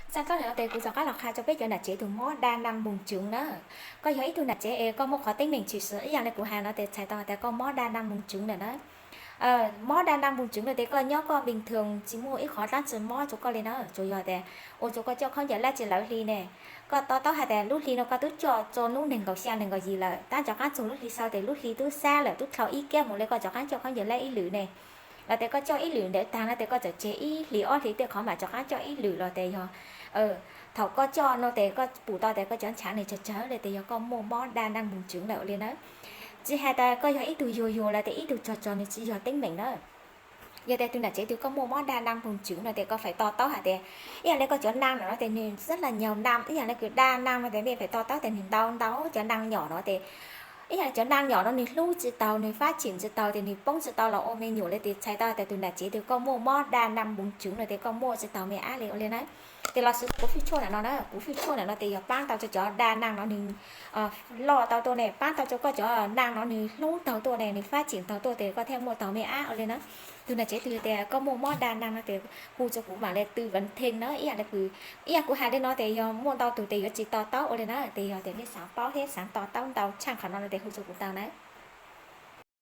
Txaj txoj no tes kuv rov qab los qha rau peb cov nam tsev tus mob đa năng buồng trứng na. Koj yog ib tug nam tsev es koj muaj qhov teeb meem tshwm sim ib yam li kuv hais no tes txhais tau hais tias koj mob đa năng buồng trứng lawm na. Mob đa năng buồng trứng no tes koj nyob koj bình thường tsis muaj ib qhov dab tsi mob rau koj li na, tsuas yog tias ua rau koj coj khaub ncaws laij tsis lawv hli ne. Koj to taub hais tias lub hli no koj twb coj txog hnub nees nkaum xya nees nkaum yim lawm, tab rov qab txog lub hli sau tes lub hli twb xab lawm, twb dlhau ib kiab mus li koj rov qab coj khaub ncaws laij ib lwm ne. Los tes koj coj ib lwm ntawd tag no tes koj txawm tseg ib hlis ob hlis tej qhov mam rov qab coj ib lwm los tes yog thaum koj coj no tes koj pum tau tias koj cov ntshav nws tsawg tsawg li tes yog koj muaj mob đa năng buồng trứng lawm ua li na. Tsis hais tias koj yog ib tug yuag yuag los tes ib tug tsog tsog nws tsis yog teeb meem na. Yog tias tus nam tsev twg koj muaj mob đa năng buồng trứng no tes koj phải to taub hais tias ib yam li koj cov năng no no tes nws rất là nhiều năm, ib yam li kws đa năng no tes mej phải to taub tias nws ntau ntau cov năng nhỏ no tes ib yam li cov năng nhỏ no nws hlub tsis tau, nws phát triển tsis tau tes nws poob tsis tau los ua me nyuam li tes txhais tau tias tus nam tsev twg koj muaj mob đa năng buồng trứng no tes koj muaj tsis tau me ab li ua li na. Tes los xws kuv fwj tshuaj ntawm no na, kuv fwj tshuaj ntawm no tes yog pab tau rau cov đa năng no nws loj tau tuaj ne, pab tau rau koj cov năng no nws hlub tau tuaj ne, nws phát triển tau tuaj tes koj thiaj muaj tau me ab ua li na. Tus nam tsev twg tias koj muaj mob đa năng no tes hu rau kuv mam li tư vấn thêm na, ib yam li kuv, ib yam kuv hais li no tes yog muaj ntau tus tes yuav tsis to taub ua li na, tes yog tias nej xav paub thiab xav to taub ntau tshaj qhov no no tes hu rau kuv tau na.